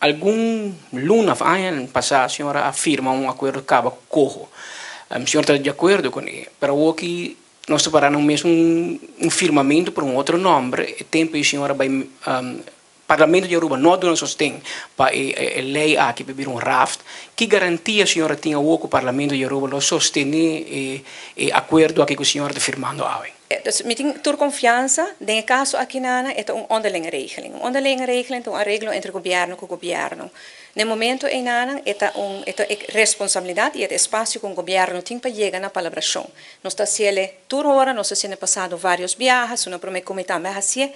Algun luna of aña pasá señora a firma un akuerdo kaba ku Coho. Señor ta di akuerdo kuné, pero awoki nos ta para na un mes un firmamentu por un otro nòmber. E tempu ei señora bai Parlamento di Aruba no a duna sosten pa e lei aki pa bira un raft. Ki garantia señora tin awor ku Parlamento di Aruba lo sostené e akuerdo aki ku señora ta firmando awe? Dus mi tin tur konfiansa. Den e kaso aki nana e ta un onderlinge regeling. Un onderlinge regeling ta un areglo entre gobièrnu ku gobièrnu. Na e momento ei nanan e ta un e ta e responsabilidat i e ta espasio ku un gobièrnu tin pa yega na palabrashon. Nos ta hasiel tur ora, nos a hasiel den pasado vários biaha, su na promé ku mi tambe a hasié.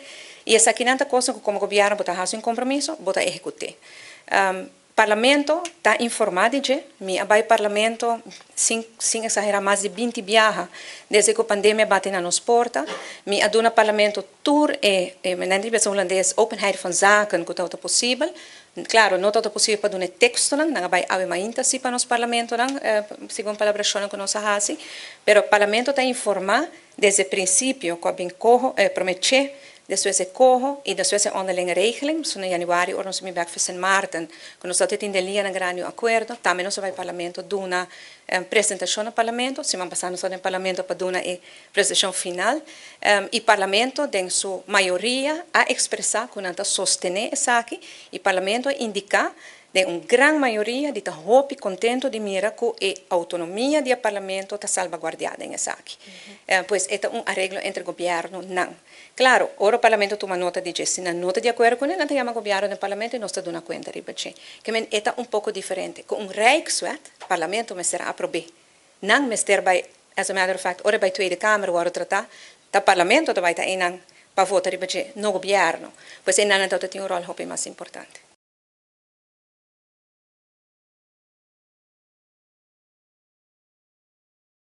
I esakinan ta kosnan ku komo gobièrnu bo ta hasi un kompromiso, bo ta ehekut'é. Parlamento ta informá di dje. Mi a bai Parlamento, sin sin eksagerá, mas di 20 biaha desde ku pandemia bati na nos porta. Mi a duna Parlamento tur e, men di bisa hulandes, openheid van zaken ku tabata posibel. Klaro, no tabata posibel pa duna e tekstonan, nan a bai awe mainta si pa nos Parlamentonan, segun palabrashonnan ku nos a hasi. Pero Parlamento ta informá desde prinsipio ku a bin Coho, promé Che, despues e Coho i despues e onderlinge regeling. So na yanüari ora nos a bin bèk for Sint Maarten ku nos tabata tin den lianan grandi un akuerdo, tambe nos a bai Parlamento duna presentashon na Parlamento. Siman pasá nos tabata den Parlamento pa duna e presentashon final i Parlamento den su mayoria a ekspresá ku nan ta sostené esaki i Parlamento a indiká den un gran mayoria di ta hopi contento di mira cu e autonomia di e Parlamento ta salvaguardia den esaki. Pues e ta un areglo entre gobiernonan. Claro, ora Parlamento tuma nota di dje, si nan no ta di acuerdo cune, nan ta yama gobierno den Parlamento y nos ta duna cuenta riba dje. Ke men e ta un poco diferente. Cu un Rijkswet, Parlamento mester a aprobe. Nan mester bay, as a matter of fact, ora e bay Tweede Kamer worde trata, ta Parlamento ta bay ta eynan pa vota riba dje, no gobierno. Pues eynan nan ta tin un rol hopi mas importante.